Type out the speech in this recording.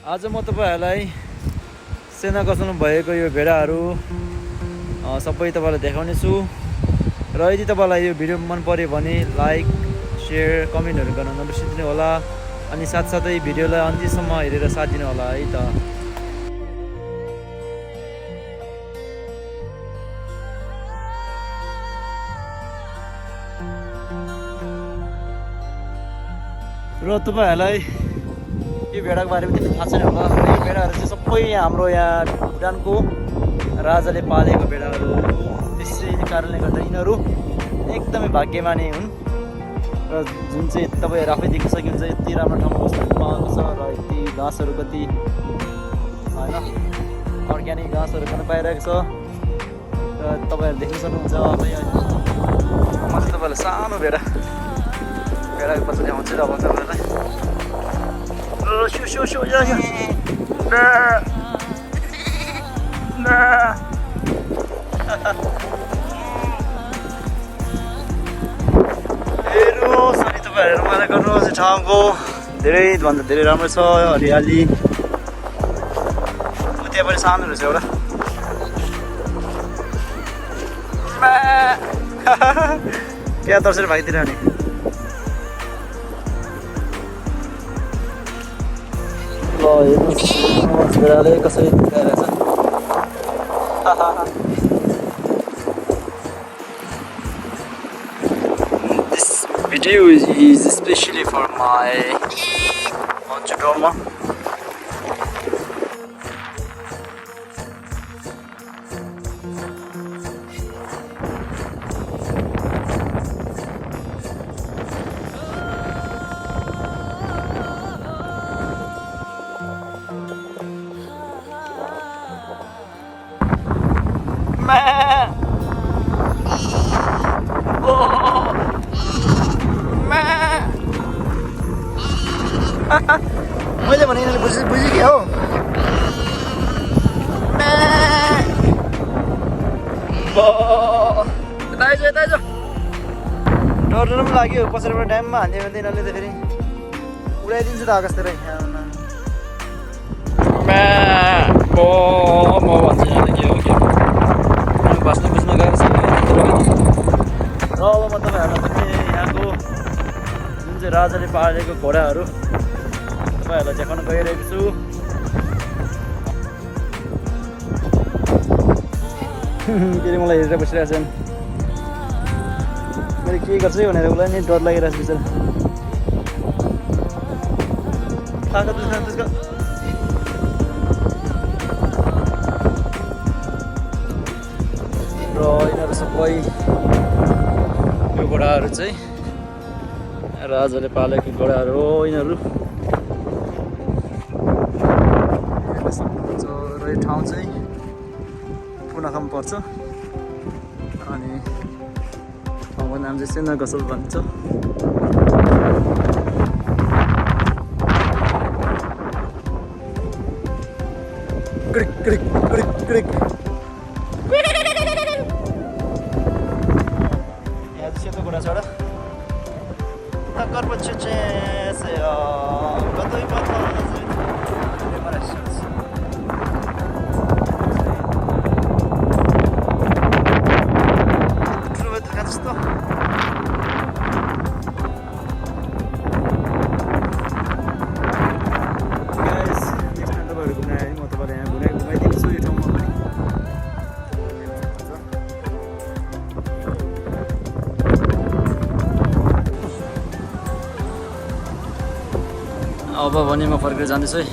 आज म तपाईहरुलाई सेना गसाउनु भएको यो भेडाहरू सबै तपाईलाई देखाउने छु र यदि तपाईलाई यो भिडियो मन पर्यो भने लाइक शेयर कमेन्टहरु गर्न नबिर्सिनु होला अनि साथसाथै भिडियोलाई अन्त्यसम्म हेरेर साथ दिनु होला है त। र तपाईहरुलाई यो भेडाको बारेमा त्यति थाहा छैन होला। यो भेडाहरू चाहिँ सबै हाम्रो यहाँ भुटानको राजाले पालेको भेडाहरू हो। त्यसै कारणले गर्दा यिनीहरू एकदमै भाग्यमानी हुन् र जुन चाहिँ तपाईहरु आफै देख्न सक्नुहुन्छ यति राम्रो ठाउँमा बस्नु पाएको छ र यति घाँसहरू कति हैन अर्ग्यानिक घाँसहरू खान पाइरहेको छ र तपाईहरु देख्न सक्नुहुन्छ। अब यहाँ म चाहिँ तपाईहरुलाई सानो भेडाको पछि देखाउँछु र अब तपाईहरुलाई Shoo, yeah. हेर्नुहोस् अनि तपाईहरु रमाइलो गर्नुहोस्। ठाउँको धेरै भन्दा धेरै राम्रो छ, हरियाली। त्यहाँ पनि सानो रहेछ एउटा। क्या तर्सेर भाइतिर नि हेर्नुहोस् भेडाले कसरी देखाइरहेछ। This video is especially for my Onchudoma. मैले भने यिनीहरूले बुझिके हो। दाइजो डर पनि लाग्यो पछाडिबाट ड्याममा हान्यो भने यिनीहरूले त फेरि उडाइदिन्छ त आकाशतिर। म भन्छु यहाँले के हो के बस्न बुझ्न गएको छ। र अब म तपाईहरुलाई यहाँको जुन चाहिँ राजाले पालेको घोडाहरू तपाईहरुलाई देखाउन गइरहेको छु। फेरि मलाई हेरेर बसिरहेको छन्। मैले के गर्छु भनेर उसलाई नि डर लागिरहेको छ बिचरा। र यिनीहरू सबै यो घोडाहरू चाहिँ राजाले पालेको घोडाहरू हो। यिनीहरू र यो ठाउँ चाहिँ पुनाखामा पर्छ अनि ठाउँको नाम चाहिँ सेना गसल भन्छ। क्रिक क्रिक क्रिक क्रिक यहाँ चाहिँ सेतो घोडा छ एउटा कर्पच्छ चाहिँ कतै अब भने म फर्केर जाँदैछु है।